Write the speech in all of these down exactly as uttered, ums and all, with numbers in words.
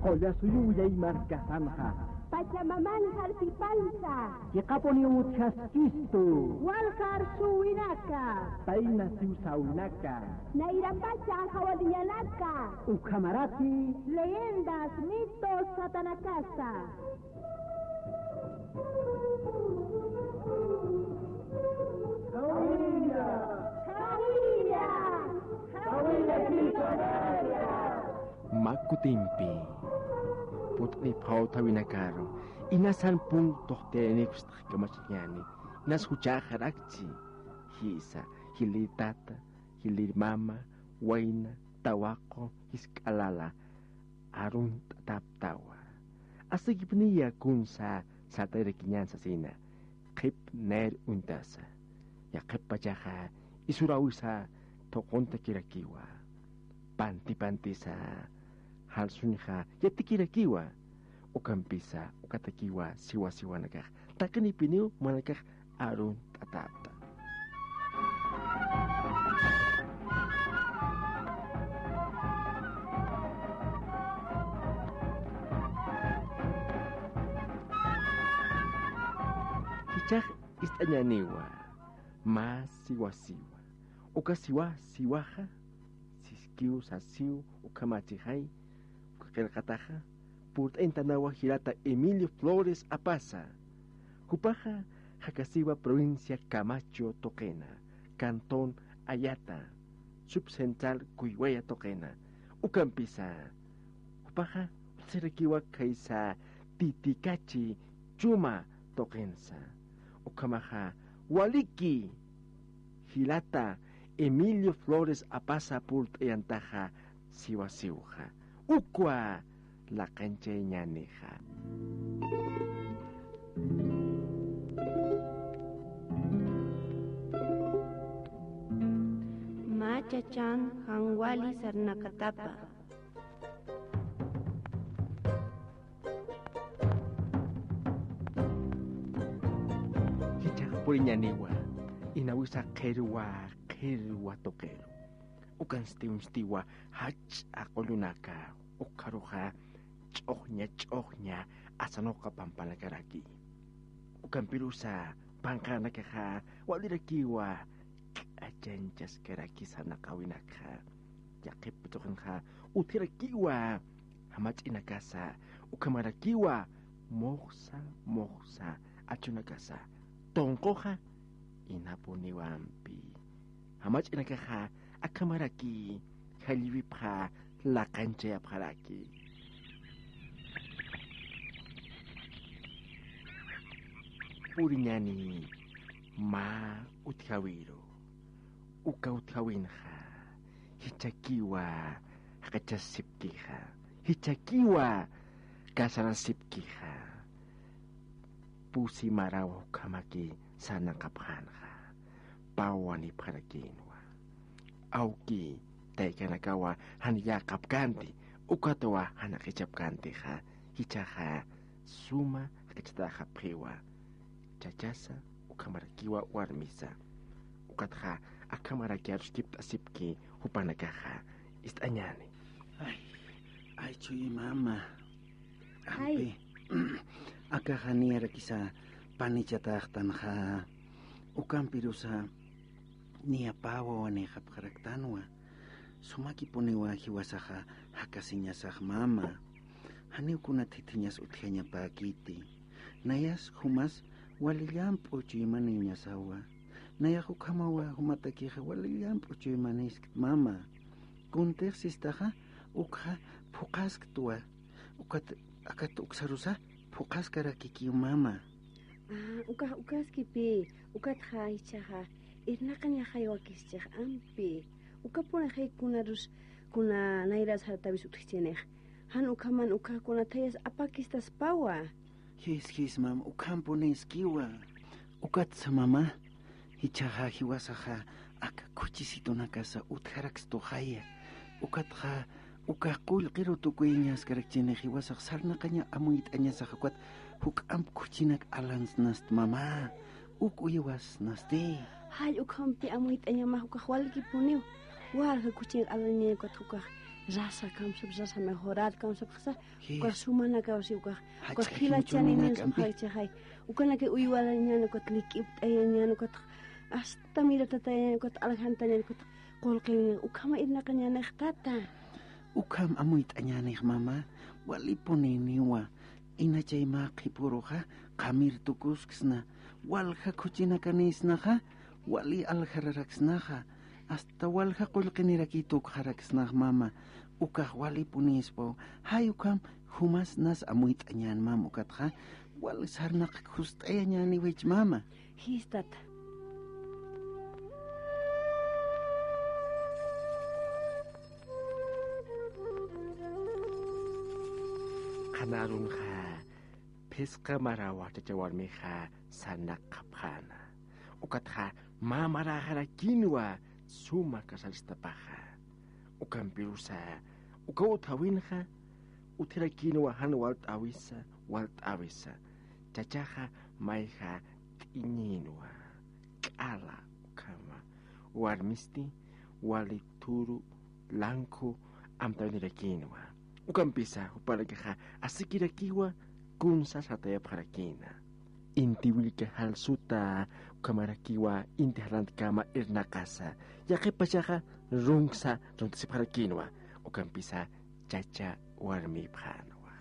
Qullasuyu willay markasanxa. Pachamaman jarpipansa. Chiqapuniw utjaskistu. Waljar suwinaka. Payna siwsawinaka. Nayrapacha jawaliñanaka. Ukhamarati. Leyendas, mitos, satanakasa. Mä kutimpi put'ni phawthawinakaru, inasan pun tuqtayaniw kamachñani, inas juchaxarakchi, jisa, jilïr tata, jilïr mama, wayna, tawaqu, jisk'a lala, arunt'ataptawa. Asakipniya kunsa sartayarakiñän sasina, qhip nayr uñtasa. Yaqhip pachaxa isurawisa thuquntakirakiwa. Panti pantisa jalsuñxa yatikirakiwa. Ukampisa ukatakiwa siwa siwanakax. Taqinipiniw jumanakax arunt'atapta. Jichhax ist'añäniwa, mä siwa siwa. Uka siwa siwaxa, siskiw sasiw ukhamächixay, uka qillqataxa, purt'ayantanawa jilata Emilio Flores Apaza. Jupaxa jakasiwa provincia Camacho tuqina, cantón Ayata, subcentral Cuywaya tuqina. Ukampisa, jupaxa utjasirakiwa khaysa Titicachi Chuma tuqinsa. Ukhamaxa waliki jilata Emilio Flores Apaza purt'ayantaxa siwa siwxa. Ukwa laqanchayañänixa. Mä chachan jan wali sarnaqatapa. Jichhax puriñäniwa, inawisa qhirwa, qhirwa tuqiru. Ukansti uñstiwa jach'a qullunaka, ukharuxa ch'uxña, ch'uxña asanuqa pampanakaraki. Ukampirusa panqanakaxa walirakiwa k'achañchaskaraki sarnaqawinakxa. Yaqhip tuqinxa utjirakiwa jamach'inakasa, ukhamarakiwa muxsa, muxsa achunakasa. Tunquxa inapuniwampi. Jamach'inakaxa akhamaraki, jalliwipxa laqanchayapxaraki. Puriñäni mä utjawiru. Uka utjawinxa jichhakiwa jaqachasipkixa, jichhakiwa kasarasipkixa. Pusi marawa ukhamaki sarnaqapxänxa, pawanipxarakïnwa. Awki taykanakawa jan yäqapkänti, ukatwa janaqichapkäntixa, jichhaxa suma jaqichatayapxiwa. Chachasa ukhamarakiwa warmisa. Ukatxa akhamaraki aruskipt'asipki jupanakaxa, ist'añäni. Ay, ay, chuy mama. Ay. Ampi. Akaxa niyarakisa panichataxtanxa. Ukampirusa niyapawa wanixapxaraktanwa. Sumakipuniwa jiwasaxa jakasiñasax mama. Janiw kuna thithiñas utjañapäkiti. Nayas jumas wali llamp'u chuymaniñasawa. Nayax ukhamawa jumatakixa wali llamp'u chuymaniskti mama. Kuntix sistaxa ukxa phuqhasktwa. Ukat, akat uksarusa phuqhaskarakikiw mama. Ah, ukax ukaskipï, ukatxa jichhaxa irnaqañaxay wakischix ampi. Ukapunixay kunarus, kuna nayras sartawis utjchinix. Jan ukhaman ukxa kuna thayas apakistaspawa. Jis, jis, mama, ukhampuniskiwa. Ukatsa mama, jichhaxa jiwasaxa aka khuchisitunakasa utjarakstuxaya. Ukatxa uka qullqiru tukuyañaskarakchini jiwasax sarnaqaña amuyt'añasax ukat juk'amp khuchinak alansnast mama. Uk uywasnasti. Jall ukhampi amuyt'añamax ukax walikipuniw. Walja khuchinak alañaña ukat ukax Rasa kamsap, rasa mejorado kamsapxsa, ukax sumanakaw si ukax, ukax jilachani ninsa jakchixay. Ukanakay uywalañäni, ukat lik'ipt'ayañäni, ukat hasta miratatayañäni, ukat aljantañäni, ukat qullqini, ukhama irnaqañänix tata. Ukham amuyt'añänix mama, walipuniniwa, inachay mä qhipuruxa qamir tukusksna, walja khuchinakanisnaxa, wali aljararaksnaxa, hasta walja qullqinirakï tukxaraksnax mama, ukax walipunispaw, jay ukham jumas nas amuyt'añän mama ukatxa, wal sarnaq khust'ayañäniwich mama. Jistata. Qhanarunxa phisqa marawa chacha warmixa sarnaqapxäna. Ukatxa mä maräxarakinwa suma kasaristapaxa. Ukampirusa uka utjäwinxa utjarakinwa jan walt'äwisa, walt'äwisa. Chachaxa mayja t'iñinwa, k'ala ukhama warmisti wali thuru lankhu amtäwinirakinwa. Ukampisa jupanakixa asikirakiwa kunsa sartayapxarakïna. Inti willka jalsuta ukhamarakiwa inti jalantkama irnaqasa, yaqhipachaxa runksa runtasipxarakinwa. Ukampisa chacha warmipxänwa.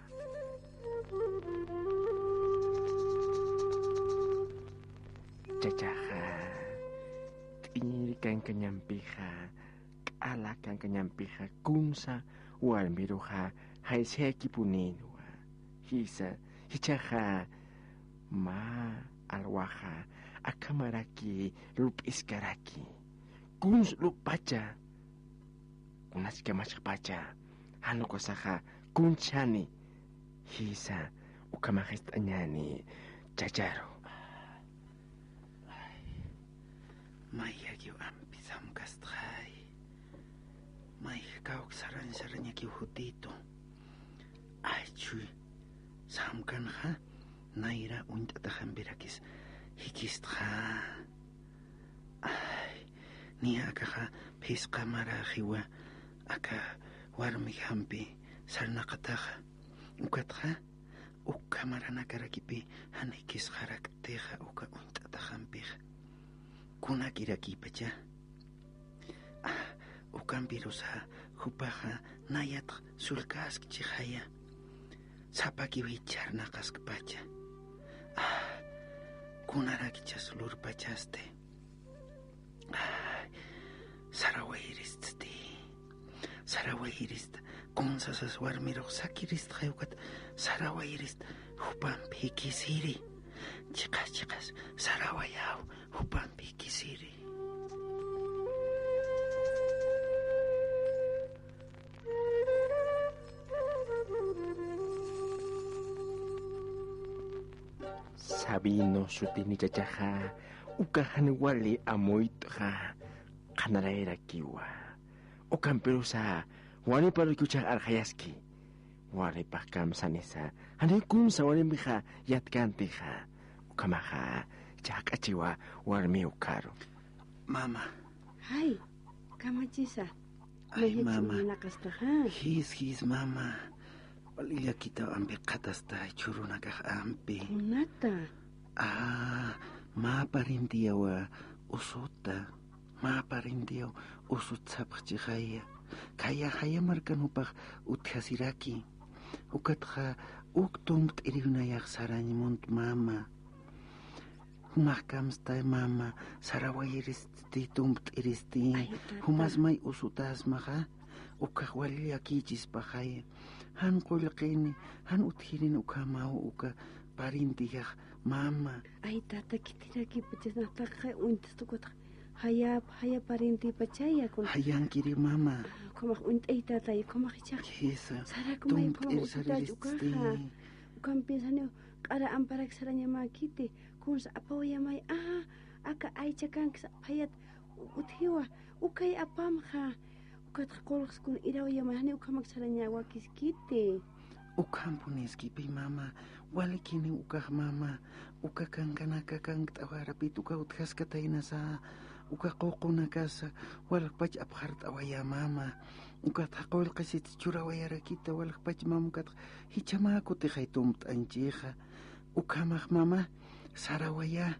Chachaxa t'iñir kankañampixa, k'ala kankañampixa kunsa warmiruxa jaysayakipunïnwa. Jisa, jichhaxa mä alwaxa akhamaraki lup'iskaraki. Kuns lup'pacha, kunachkamachpacha, jan ukasaxa kunchani, jisa, ukhamax ist'añäni chacharu. Ay, mayakiw ampi samkastxay. Mayja kawk sarañ sarañakiw jutitu. Ay, chuy, samkanxa nayra uñt'ataxampirakis jikistxa. Ay, niya akaxa phisqa maräxiwa aka warmijampi sarnaqataxa. Ukatxa, uka maranakarakipi jan jikisxaraktixa uka uñt'ataxampixa. Kunakirakipacha. Ah, ukampirusa jupaxa nayatx sullkaskchixaya. Sapakiw jichharnaqaskpacha. Ah, kunarakichas lurpachasti. Ay, sarawayiriststi. Sarawayirist. Kunsasas warmirux sakiristxay ukat sarawayirist. Jupampi jikisiri. Chiqas, chiqas, sarawayaw. Jupampi jikisiri. Sabino sutini chachaxa, uka jan wali amuyt'xa qhanarayarakiwa. Ukampirusa warmiparukiw jichhax arxayaski. Warmipax kamsanisa, janiw kunsa warmixa yatkäntixa. Ukhamaxa jichhax jak'achiwa warmi ukharu. Mama. Ay, kamachisa. Ay, mama. Jis, jis, mama. Wali llakitaw ampi qhatastay chhurunakax ampi. Kunata? Ah, mä parintiyawa usuta. Mä parintiyaw usut sapxchixaya. Khaya, jaya markan jupax utjasiraki. Ukatxa uk tumpt'iriw nayax sarañ munt mama. Jumax kamstay mama, sarawayiristi, tumpt'iristi. Ay, tata. Jumas may usutäsmaxa, ukkhax wali llakïchispaxaya. Jan qullqini, jan utjirini ukhamaw uka parintijax mama. Ay, tata, khitinakipachas nax taqi uñt'asta ukatxa. Jayap, jaya parintipachaya kun. Jayankiri mama. Ah, ukhamax uñt'ay tatay, ukhamax jichhax. Jisa. Sarakumay ukhamax usutäch ukaxa. Ukampis janiw q'ara amparak sarañamäkiti. Kunsa apawayamay, ah, aka aycha kanks aphayat u-, utjiwa, ukay apamxa, ukatx qullqs kun irawayamay, jani ukhamak sarañawakiskiti. Ukhampuniskipi mama, walikini ukax mama, uka kankanaka kankt'awarapit uka utjaskataynasa, Uka ququnakasa walkpach apxart'awayä mama. Ukatxa qullqisit churawayarakita walkpach mama, ukatxa jichhamä kutixay tumpt'añchixa. Ukhamax mama, sarawayä,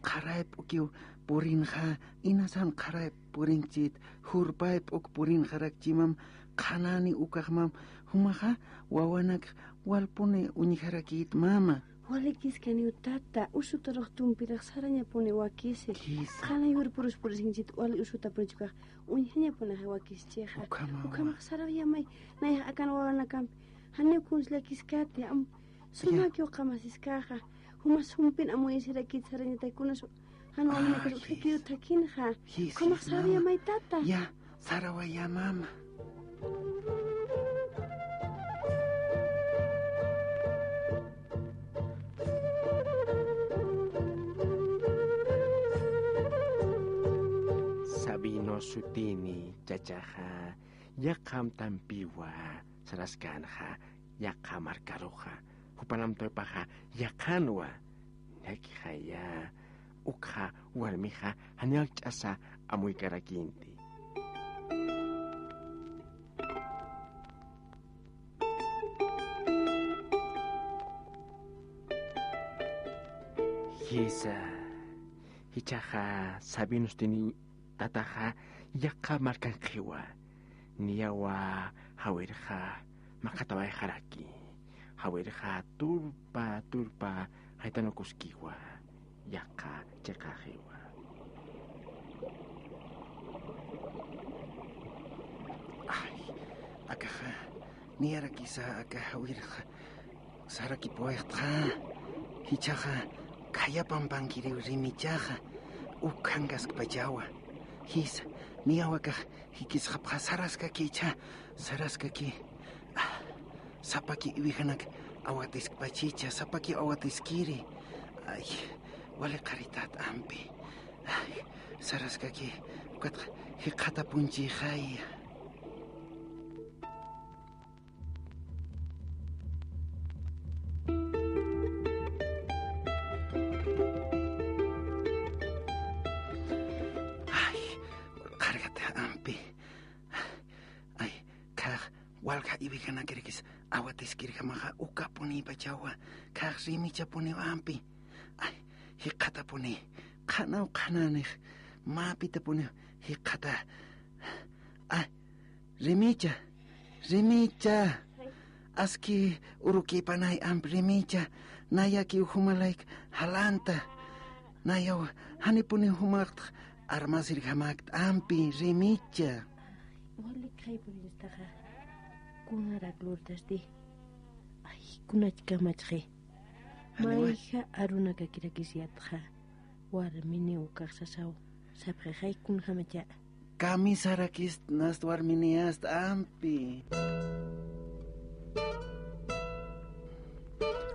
qharayp'ukiw purinxa, inasan qharayp purinkchit, jurpayp'uk purinxarakchi mama, qhanani ukax mama, jumaxa wawanak walpuni uñjarakït mama. Walikiskaniw tata, usutarux tumpirax sarañapuni wakisi. Jisa. Qhanay jurpurus purisinchit wali usutapunichkax uñjañapunixa wakischixa. Ukhamawa. Ukhamax sarawayamay, nayax akan wawanakampi janiw kuns llakiskati, am, sumaki uqamasiskaxa. Jumas jumpin amuyasirakit sarañatay kunas jan wawanakas utjikiw thakinxa. Jisa, ukhamax sarawayamay tata. Ya, sarawayä mama. Sabino sutini chachaxa, yaqha amtampiwa saraskänxa, yaqha markaruxa, jupanamtawpaxa yaqhanwa, ñakixaya, ukxa warmixa janiw akch'asa amuykarakïnti. Jisa, jichhaxa Sabino sutini tataxa yaqha markankxiwa, niyawa jawirxa maqatawayxaraki, jawirxa turpa turpa jaytanukuskiwa, yaqha chiqaxiwa. Ay, akaxa, niyarakisa aka jawirxa, sarakipuwayxtxa, jichhaxa, khaya pampankiriw rimichaxa, ukhankaskpachawa. Jisa, niyaw akax, jikisxapxa saraskaki jichha, saraskaki. Ah, sapaki iwijanak awatiskpachicha, sapaki awatiskiri. Ay, wali qharitat ampi. Ay, saraskaki, ukatxa jikxatapunchixaya. Ay, qharkata ampi. Ay, khax walja iwijanakirakis awatiskirjamaxa ukapunïpachawa, khax rimichapuniw ampi. Ay, jikxatapuni, qhanaw qhananix, mäpitapuniw jikxata. Ay, rimicha, rimicha. Aski urukipanay ampi rimicha, nayakiw jumalayk jalanta. Nayaw janipuniw jumaxtx armasirjamäkt ampi rimicha. Wali khaypuristaxa, kunarak lurtasti. Ay, kunachkamachxi. Janiwa. Mayja arunakakirakis yatxa, warmini ukax sasaw, sapxixay kunjamacha. Kamisarakist nast warminiyast ampi.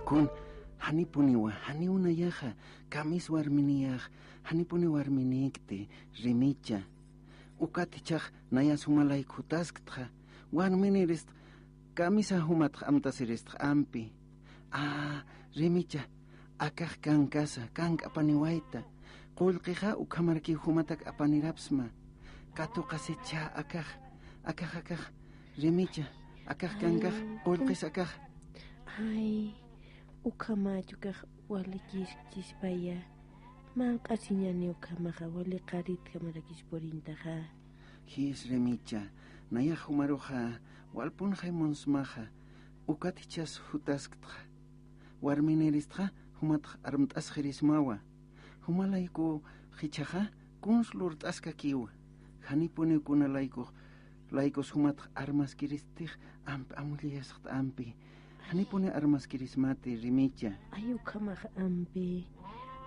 Kun, janipuniwa, janiw nayaxa, kamis warminiyax, janipuni warminikti, rimicha. Ukat jichhax nayas jumalayk jutasktxa, warminirist kamisa jumatx amtasiristx ampi. A, rimicha, akax kankasa, kank apaniwayta. Qullqixa ukhamarakiw jumatak apanirapsma. Katuqasicha akax, akax, akax, rimicha, akax kankax, ay, qullqis akax. Ay, ukhamach ukax walikiskchispaya. Manq'asiñani ukhamaxa wali qharitjamarakis purintaxa. Jis rimicha, nayax jumaruxa, walpunxay munsmaxa, ukat jichhas jutasktxa. Warminiristxa, jumatx armt'asxirismawa. Jumalayku jichhaxa, kuns lurt'askakiwa. Janipuniw kuna laykux, laykus jumatx armaskiristix, amp, amulliyasxt ampi. Janipuni armaskirismati rimicha. Ay, ukhamax ampi.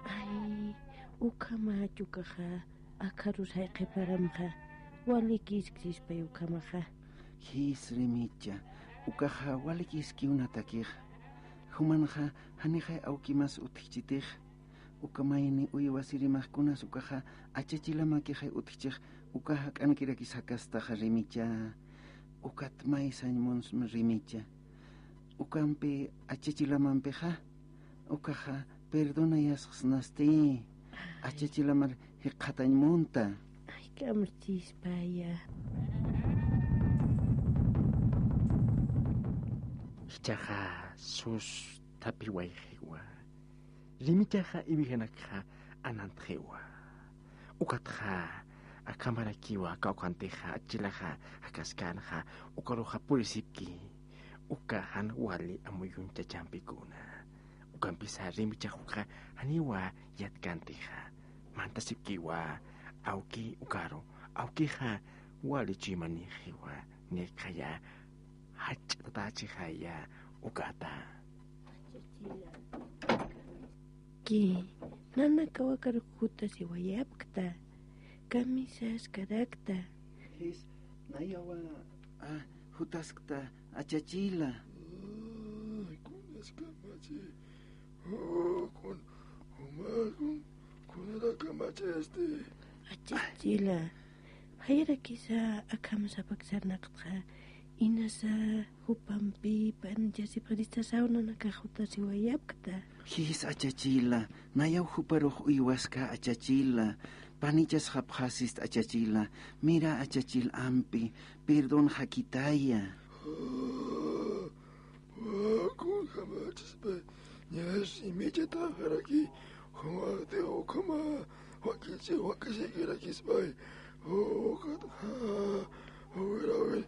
Ay, ukhamach ukaxa, akharus jayqhiparamxa, walikiskchispay ukhamaxa. Jis rimicha, ukaxa walikiskiw natakixa. Jumanxa, janixay awkimas utjchitixa. Uka mayni uywasirimax kunas ukaxa, achachilamakixay utjchix, uka jak'ankirakis jakastaxa rimicha. Ukat may sañ munsma rimicha. Ukampi achachilamampixa, ukaxa perdonayasxsnasti. Achachilamar jikxatañ munta. Ay, kamchispaya. Jichhaxa susthapiwayxiwa. Rimichaxa iwijanakxa anantxiwa. Ukatxa akhamarakiwa kawkhantixa achachilaxa jakaskänxa ukaruxa purisipki. Uka jan wali amuyuñ chachampikuna. Ukampisa rimichax ukxa janiwa yatkantixa. Mantasipkiwa, awki ukaru, awkixa wali chuymanixiwa, niyakxaya jach'a tatächixaya ukata. Ki, nanakaw akar jutasiwayapkta, kamisaskarakta. Jis, nayawa, a, jutaskta, achachila. Ay, kunaskamachi, oh, kun, jumakun, kunarakamachisti. Achachila, jayarakisa akham sapak sarnaqtxa, inasa jupampi panichasipxarista saw nanakax jutasiwayapkta. Jis achachila, nayaw juparux uywaska achachila, panichasxapxasist achachila, mira achachil ampi, perdón jakitaya. Kunjamachispay, ñas imichataxaraki, jumaxti ukhama, wakichi, wakisikirakismay, ukatxa, awir, awir,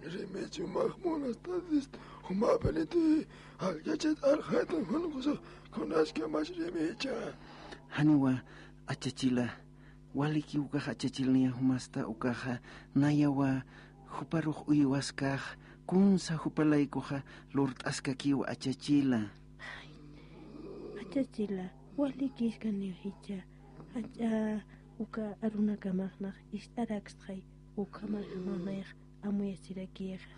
rimicha jumax munastadist, jumapiniti, akchachat arxaytan, jun kusax, kunaskamachi rimicha. Janiwa, achachila, walikiw ukax achachil niya jumasta ukaxa, nayawa, juparux uywaskax, kunsa jupalaykuxa, lurt'askakiw achachila. Ay, achachila, walikïskaniw jichha, jach'a uka arunakamaxnax ist'arakstxay, ukhamax nayax amuyasirakixa.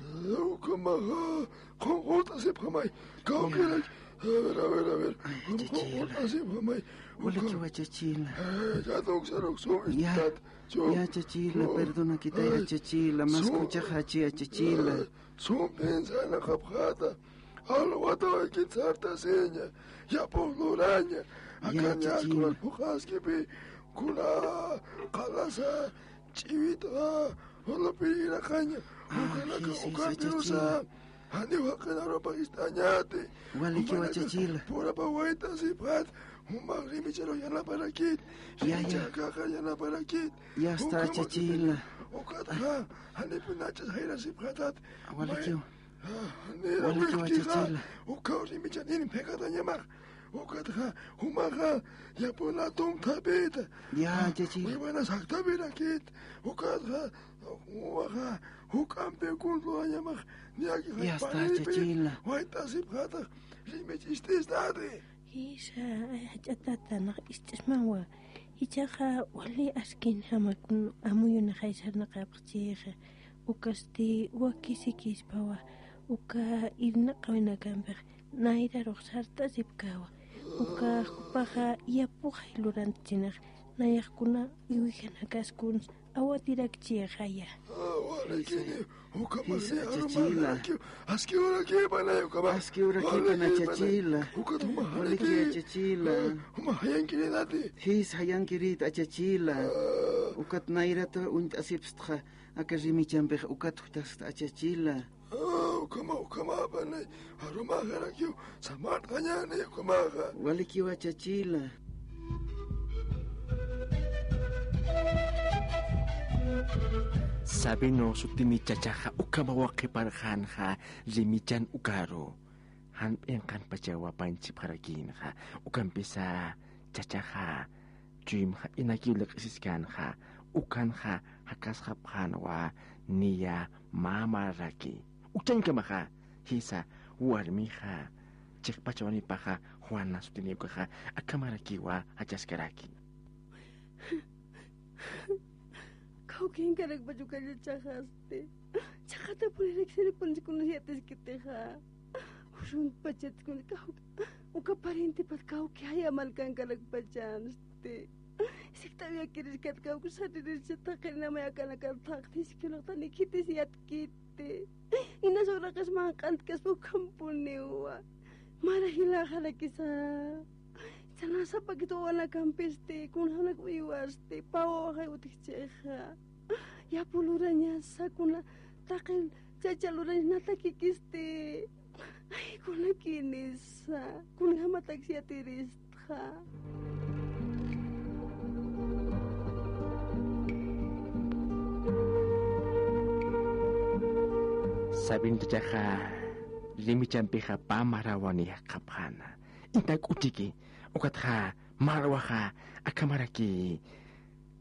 Ukhamaxa, qunqurt'asipxamay, kawkiraki, a ver, a ver, a ver, ay, achachila. Qunqurt'asipxamay, walikiw achachila. Eh, ya, doctor, ya, ya, achachila, perdonakitay, achachila, mas kuchaxachi, achachila. Sum piensanakapxata, alwatawakit sartasiña, yapux luraña, ya, akan achachila. Yakunas phuqaskipi, kuna, qalasa, ch'iwitxa, hulupi iraqaña, ah, ukanaka, jis, jis, ukampirusa, achachila. Janiw jaqinarupa ist'añati. Walikiw achachila. Purapa waytasipxat, jumax rimicharu yanaparakit, ya, ya. Rimichax kaqar yanaparakit. Ya está, ukhama achachila. Ukatxa, janipinachas jayrasipxatat. Walikiw. Walikiw achachila. Ukaw rimichanini phikatañamax. Ukatxa, jumaxa, yapuna tumthapita. Ya, achachila. Wiwanas jaktapirakit. Ukatxa, jumaxa, juk'ampi kuntuañamax. Niyakixa, ya está, achachila. Waytasipxatax, rimich ist'istati. Jisa, ay, jach'a tatanax ist'ismawa. Jichhaxa wali askinjama kun amuyunaxay sarnaqapxchixa. Ukasti wakisikispawa. Uka irnaqawinakampix nayrarux sartasipkawa. Uka jupaxa yapuxay lurantchinax. Nayax kuna iwijanakaskuns awatirakchixaya. Walikini, ukhama, jisa, achachila. Arumaxarakiw, askiwarakipanay ukhama. Askiwarakipan, achachila. Ukat jumax, walikiw, achachila. Jumax jayankirinati. Jis, jayankirit, achachila. Ah. Ukat nayrata uñt'asipstxa, aka rimichampix ukat jutasta, achachila. Ah, ukhama, ukhamapanay, arumaxarakiw, samart'añani ukhamaxa. Walikiw achachila. Sabino sutini chachaxa ukhamawa qhiparxänxa rimichan ukaru. Jan p'inqanpachawa pañchipxarakïnxa, ukampisa chachaxa, chuymxa inakiw liq'isiskänxa, ukanxa jakasxapxänwa niya mamaraki. Ukchañkamaxa, jisa, warmixa, chiqpachawanipaxa, Juana sutini ukaxa, akhamarakiwa jachaskaraki. Kawkïnkarakpach uka chachaxasti. Chhaqatapunirakisiripun kunsa yatiskitixa. Usuntpachatskun kawk-, uka parientepat kawki jaya malkankarakpachansti. Sikt'aw yakiriskat kawk sarirircha taqinamay akanakar thaqthiskinaxtani khitis yatkiti. Inas uraqis manq'antkaspa ukhampuniwa. Mara jilaxarakisa. Chhanasapakitu wawanakampisti, kunjanak uywasti, pawawaxay utjchixa. Yapu lurañasa, kuna taqi chacha lurañas natakikisti. Ay, kunakïnisa, kunjamatak yatiristxa. Sabino chachaxa limichampixa pä marawani jaqhapxäna. Inta k'uchiki, ukatxa marawaxa akhamaraki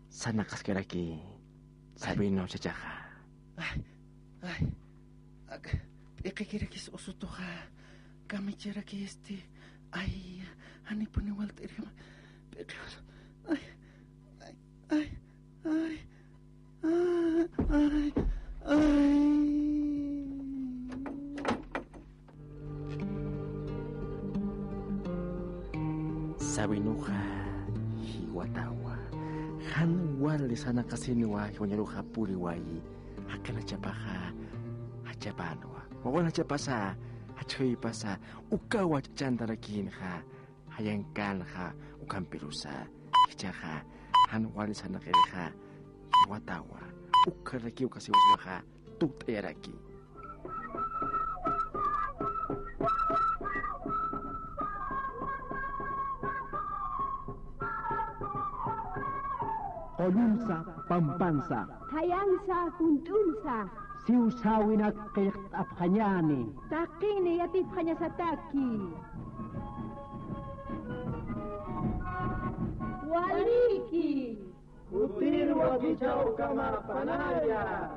sarnaqaskaraki Sabino chachaxa. Ay, ay, ak, p'iqikirakis usutuxa, kamicharakisti, ay, janipuni walt'irjama, p'iqi usu, ay, ay, ay, ay. Ay, ay, ay. Sabinoxa jiwatawa. Jan wali sarnaqasinwa jiwañaruxa puriwayi. Jaqinachapaxa jachapänwa. Wawanachapasa, jachjayupasa, ukawa ch'achantarakïnxa. Jayankänxa ukampirusa, jichhaxa jan wali sarnaqirixa jiwatawa, ukharaki uka siwasmaxa tukt'ayaraki. Qullunsa, pampansa. Thayansa, junt'unsa. Siwsäwinak qillqt'apxañäni. Taqini yatipxañasataki. Waliki. Jutirwa kichawkama panaya.